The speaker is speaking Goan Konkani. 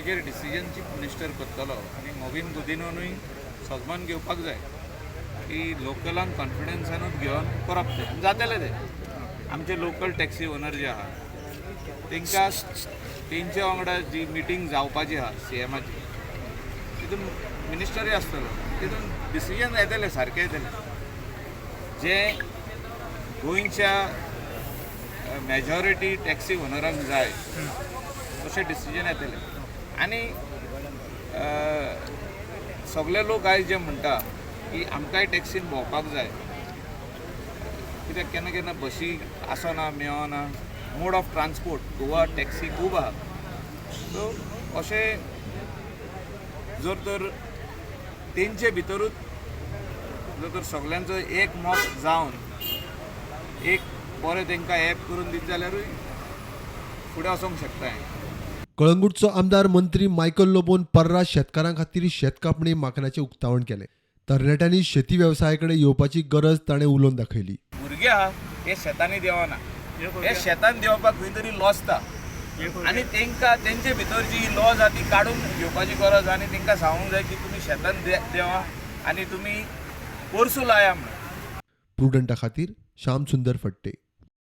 हेजेर डिसिजन चीफ मिनिस्टर करतलो आनी मॉवीन गुदिन्होनूय सजमान घेवपाक जाय की लोकलांक कॉन्फिडन्सानूच घेवन करप तें जातलें. तें आमचे लोकल टॅक्सी ओनर जे आहा, तांकां तेंच्या वांगडा जी मिटींग जावपाची आहा सीएमाची, तितून मिनिस्टरूय आसतलो, तितून डिसिजन येतलें, सारकें येतलें, जें गोंयच्या मेजॉरिटी टॅक्सी ओनरांक जाय तशें डिसिजन येतलें. आनी सगळे लोक आयज जे म्हणटा की आमकांय टॅक्सीन भोंवपाक जाय, कित्याक केन्ना केन्ना बशी आसना, मेळना. मोड ऑफ ट्रान्सपोर्ट गोवा टॅक्सी खूब आहा. सो अशें जर तर तेंचे भितरूच जर तर सगल्यांचो एक मत जावन एक बरें तांकां एप करून दित जाल्यारूय फुडें वचोंक शकता हें. कळंगूटचो आमदार मंत्री मायकल लोबोन पर्रा शेतकारां खातीर शेतकापणी माकनाचें उक्तावण केलें. तरणाट्यांनी शेती वेवसाया कडेन येवपाची गरज ताणें उलोवन दाखयली. भुरगे आहा हे शेतांनी देंवना. हे शेतान देंवपाक खंय तरी लजता आनी तांकां तेंचे भितर जी लॉज आहा ती काडून घेवपाची गरज आनी तांकां सांगूंक जाय की तुमी शेतान देंवा आनी तुमी पोरसूं लाया म्हणून. प्रुडंटा खातीर श्याम सुंदर फडते.